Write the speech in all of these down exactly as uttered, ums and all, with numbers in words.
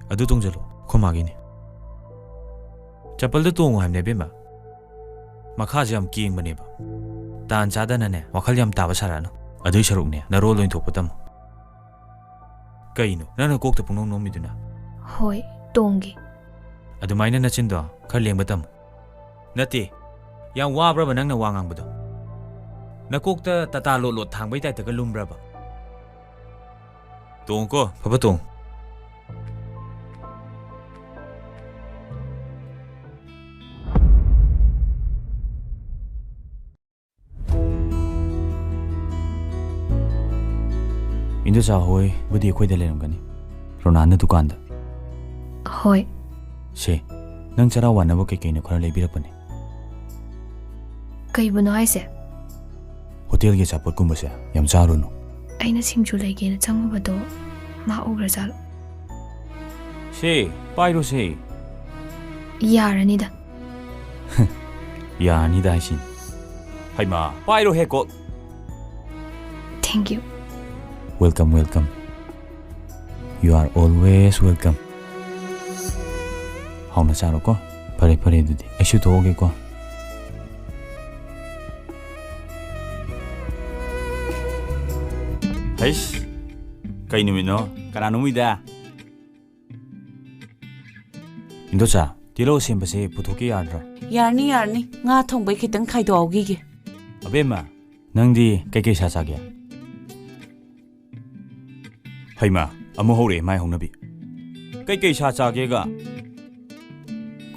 ꯑꯗꯨ ꯇꯣꯡꯖꯜꯂꯣ, ꯑꯩꯈꯣꯏ ꯃꯥꯒꯤꯅꯦ꯫ ꯆꯄꯜꯗ ꯇꯣꯡꯉꯨ ꯍꯥꯏꯕꯅꯦ, ꯏꯕꯦꯝꯃ꯫ ꯃꯈꯥꯁꯦ ꯌꯥꯝ ꯀꯦꯡꯕꯅꯦꯕ꯫ ꯇꯥꯟ ꯆꯥꯗꯅꯅꯦ, ꯋꯥꯈꯜ ꯌꯥꯝ ꯇꯥꯕ ꯁꯥꯔꯛꯑꯅꯨ꯫ ꯑꯗꯨꯏ ꯁꯔꯨꯛꯅꯦ, ꯅꯔꯣꯜ ꯑꯣꯏꯅ ꯊꯣꯛꯄ ꯇꯝꯃꯨ꯫ ꯀꯩꯅꯣ, ꯅꯪꯅ ꯀꯣꯛꯇ ꯄꯨꯡꯅꯣꯝ ꯅꯣꯝꯃꯤꯗꯨꯅ? ꯍꯣꯏ, ꯇꯣꯡꯒꯦ꯫ ꯑꯗꯨꯃꯥꯏꯅ ꯅꯆꯤꯟꯗꯣ ꯈꯔ ꯂꯦꯡꯕ ꯇꯝꯃꯨ꯫ ꯅꯠꯇꯦ, ꯌꯥꯝ ꯋꯥꯕ꯭ꯔꯕ ꯅꯪꯅ ꯋꯥ ꯉꯥꯡꯕꯗꯣ? ꯅꯀꯣꯛꯇ ꯇꯥꯇꯥ ꯂꯣꯠ ꯂꯣꯠ ꯊꯥꯡꯕꯩ ꯇꯥꯏꯞꯇꯒ ꯂꯨꯝꯕ꯭ꯔꯕ? ꯇꯣꯡꯉꯨꯀꯣ, ꯐꯕ ꯇꯣꯡꯉꯨ꯫ ꯏꯟꯗꯣꯆꯥ ꯍꯣꯏꯕꯨꯗꯤ ꯑꯩꯈꯣꯏꯗ ꯂꯩꯔꯝꯒꯅꯤ, ꯔꯣꯅꯥꯟꯅ ꯗꯨꯀꯥꯟꯗ꯫ ꯍꯣꯏ꯫ ꯁꯦ, ꯅꯪ ꯆꯔꯥ ꯋꯥꯅꯕ ꯀꯩꯀꯩꯅꯣ ꯈꯔ ꯂꯩꯕꯤꯔꯛꯄꯅꯦ꯫ ꯀꯩꯕꯨꯅꯣ ꯍꯥꯏꯁꯦ? ꯍꯣꯇꯦꯜꯒꯤ ꯑꯆꯥꯄꯣꯠꯀꯨꯝꯕꯁꯦ ꯌꯥꯝ ꯆꯥꯔꯨꯅꯨ꯫ ꯑꯩꯅ ꯁꯤꯡꯖꯨ ꯂꯩꯒꯦꯅ ꯆꯪꯉꯨꯕꯗꯣ ꯃꯥ ꯎꯈ꯭ꯔꯖꯥꯠꯂꯣ? ꯁꯦ, ꯄꯥꯏꯔꯣꯁꯦ꯫ ꯌꯥꯔꯅꯤꯗ꯫ ꯌꯥꯔꯅꯤꯗ ꯍꯥꯏꯁꯤꯅꯤ꯫ ꯍꯩꯃꯥ, ꯄꯥꯏꯔꯣꯍꯦ ꯀꯣꯛ꯫ Thank you. Welcome, welcome. You are always welcome. ꯍꯥꯎꯅ ꯆꯥꯔꯣꯀꯣ꯫ ꯐꯔꯦ, ꯐꯔꯦ, ꯑꯗꯨꯗꯤ ꯑꯩꯁꯨ ꯊꯣꯛꯑꯒꯦꯀꯣ꯫ ꯍꯩꯁ, ꯀꯩ ꯅꯨꯃꯤꯠꯅꯣ? ꯀꯅꯥ ꯅꯣꯝꯃꯤꯗ? ꯏꯟꯗꯣꯆꯥ, ꯇꯤꯜꯍꯧ ꯁꯦꯝꯕꯁꯦ ꯄꯨꯊꯣꯛꯀꯦ ꯌꯥꯗ꯭ꯔꯣ? ꯌꯥꯔꯅꯤ, ꯌꯥꯔꯅꯤ꯫ ꯉꯥ ꯊꯣꯡꯕꯩ ꯈꯤꯇꯪ ꯈꯥꯏꯗꯣꯛꯍꯧꯈꯤꯒꯦ꯫ ꯑꯕꯦꯝꯃ, ꯅꯪꯗꯤ ꯀꯩꯀꯩ ꯁꯥ ꯆꯥꯒꯦ? ꯍꯩꯃꯥ, ꯑꯃꯨꯛ ꯍꯧꯔꯛꯑꯦ ꯃꯥꯏ ꯍꯧꯅꯕꯤ꯫ ꯀꯩꯀꯩ ꯁꯥ ꯆꯥꯒꯦꯒ?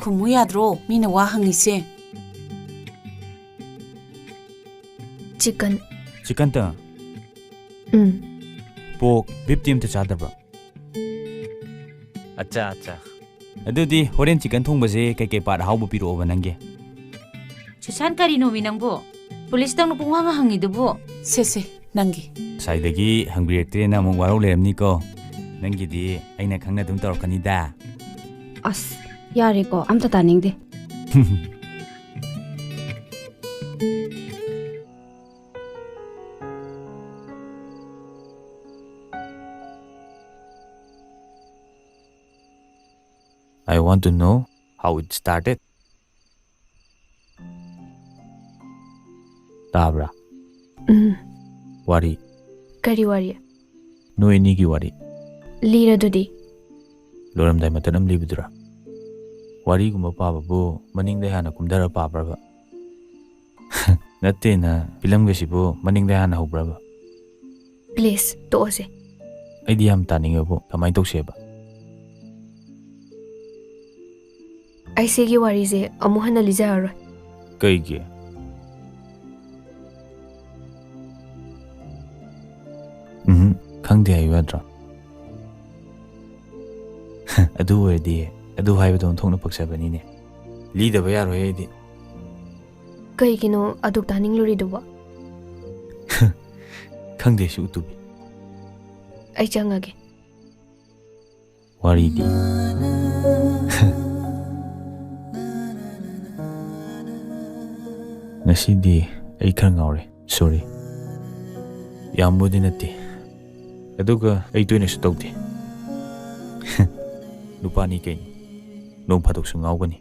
ꯈꯨꯝꯃꯨ ꯌꯥꯗ꯭ꯔꯣ? ꯃꯤꯅ ꯋꯥ ꯍꯪꯉꯤꯁꯦ꯫ Chicken. Chicken ꯇ? ꯎꯝ꯫ Pork, beef ꯇꯤ ꯑꯝꯇ ꯆꯥꯗꯕ꯭ꯔꯣ? ꯑꯠꯆꯥ, ꯑꯠꯆꯥ꯫ ꯑꯗꯨꯗꯤ ꯍꯣꯔꯦꯟ chicken ꯊꯣꯡꯕꯁꯦ ꯀꯩꯀꯩ part ꯑꯍꯥꯎꯕ ꯄꯤꯔꯛꯑꯣꯕ ꯅꯪꯒꯤ? ꯁꯨꯁꯥꯟ, ꯀꯔꯤꯅꯣꯃꯤ ꯅꯪꯕꯨ? ꯄꯨꯂꯤꯁꯇꯧꯅ ꯄꯨꯡꯍꯪ ꯍꯪꯉꯤꯗꯨꯕꯨ? ꯁꯦ, ꯁꯦ, ꯅꯪꯒꯤ꯫ ꯉꯁꯥꯏꯗꯒꯤ ꯍꯪꯕꯤꯔꯛꯇ꯭ꯔꯦꯅ ꯑꯃꯨꯛ ꯋꯥꯔꯧ ꯂꯩꯔꯝꯅꯤꯀꯣ꯫ ꯅꯪꯒꯤꯗꯤ ꯑꯩꯅ ꯈꯪꯅ ꯑꯗꯨꯝ ꯇꯧꯔꯛꯀꯅꯤꯗ꯫ ꯑꯁ, ꯌꯥꯔꯦꯀꯣ, ꯑꯝꯇ ꯇꯥꯅꯤꯡꯗꯦ꯫ I want to know how it started. ꯇꯥꯕ꯭ꯔꯥ? ꯎꯝ꯫ ꯋꯥꯔꯤ꯫ ꯀꯔꯤ ꯋꯥꯔꯤ? ꯅꯣꯏ ꯑꯅꯤꯒꯤ ꯋꯥꯔꯤ꯫ ꯂꯤꯔꯗꯨꯗꯤ꯫ ꯂꯣꯏꯔꯝꯗꯥꯏ ꯃꯇꯠ ꯑꯃ ꯂꯤꯕꯗꯨꯔꯥ? ꯋꯥꯔꯤꯒꯨꯝꯕ ꯄꯥꯕꯕꯨ ꯃꯅꯤꯡꯗ ꯍꯥꯟꯅ ꯀꯨꯝꯊꯔ ꯄꯥꯕ꯭ꯔꯕ? ꯅꯠꯇꯦꯅ, ꯐꯤꯂꯝꯒꯁꯤꯕꯨ ꯃꯅꯤꯡꯗ ꯍꯥꯟꯅ ꯍꯧꯕ꯭ꯔꯕ? ꯄ꯭ꯂꯤꯖ, ꯇꯣꯛꯑꯁꯦ꯫ ꯑꯩꯗꯤ ꯌꯥꯝ ꯇꯥꯅꯤꯡꯉꯦꯕꯨ, ꯀꯃꯥꯏꯅ ꯇꯧꯁꯦꯕ? ꯑꯩ ꯁꯤꯒꯤ ꯋꯥꯔꯤꯁꯦ ꯑꯃꯨꯛ ꯍꯟꯅ ꯂꯤꯖꯔꯔꯣꯏ꯫ ꯀꯩꯒꯤ? ꯎꯝ, ꯈꯪꯗꯦ ꯍꯥꯏꯌꯨ ꯌꯥꯗ꯭ꯔꯣ? ꯑꯗꯨ ꯑꯣꯏꯔꯗꯤ ꯑꯗꯨ ꯍꯥꯏꯕꯗꯣ ꯑꯣꯟꯊꯣꯛꯅ ꯄꯛꯆꯕꯅꯤꯅꯦ꯫ ꯂꯤꯗꯕ ꯌꯥꯔꯣꯏ ꯑꯩꯗꯤ꯫ ꯀꯩꯒꯤꯅꯣ ꯑꯗꯨꯛ ꯇꯥꯅꯤꯡꯂꯨꯔꯤꯗꯨꯕꯣ? ꯈꯪꯗꯦ ꯁꯤ ꯎꯇꯨꯕꯤ꯫ ꯑꯩ ꯆꯪꯉꯒꯦ꯫ ꯋꯥꯔꯤꯗꯤ꯫ ꯉꯁꯤꯗꯤ ꯑꯩ ꯈꯔ ꯉꯥꯎꯔꯦ꯫ ꯁꯣꯔꯤ꯫ ꯌꯥꯝꯕꯨꯗꯤ ꯅꯠꯇꯦ꯫ ꯑꯗꯨꯒ ꯑꯩ ꯇꯣꯏꯅꯁꯨ ꯇꯧꯗꯦ꯫ ꯅꯨꯄꯥꯅꯤ ꯀꯩꯅꯣ꯫ ꯅꯣꯡ ꯐꯥꯗꯣꯛꯁꯨ ꯉꯥꯎꯒꯅꯤ꯫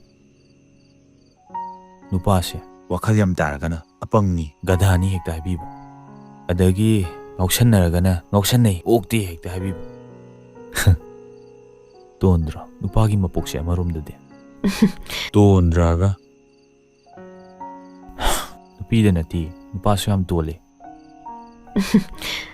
ꯅꯨꯄꯥꯁꯦ ꯋꯥꯈꯜ ꯌꯥꯝ ꯇꯥꯔꯒꯅ ꯑꯄꯪꯅꯤ, ꯒꯙꯥꯅꯤ ꯍꯦꯛꯇ ꯍꯥꯏꯕꯤꯕ꯫ ꯑꯗꯒꯤ ꯉꯥꯎꯁꯟꯅꯔꯒꯅ ꯉꯥꯎꯁꯟꯅꯩ, ꯑꯣꯛꯇꯦ ꯍꯦꯛꯇ ꯍꯥꯏꯕꯤꯕ꯫ ꯇꯣꯟꯗ꯭ꯔꯣ ꯅꯨꯄꯥꯒꯤ ꯃꯄꯣꯛꯁꯦ ꯑꯃꯔꯣꯝꯗꯗꯤ? ꯇꯣꯟꯗ꯭ꯔꯒ? ꯅꯨꯄꯤꯗ ꯅꯠꯇꯦ, ꯅꯨꯄꯥꯁꯨ ꯌꯥꯝ ꯇꯣꯜꯂꯤ꯫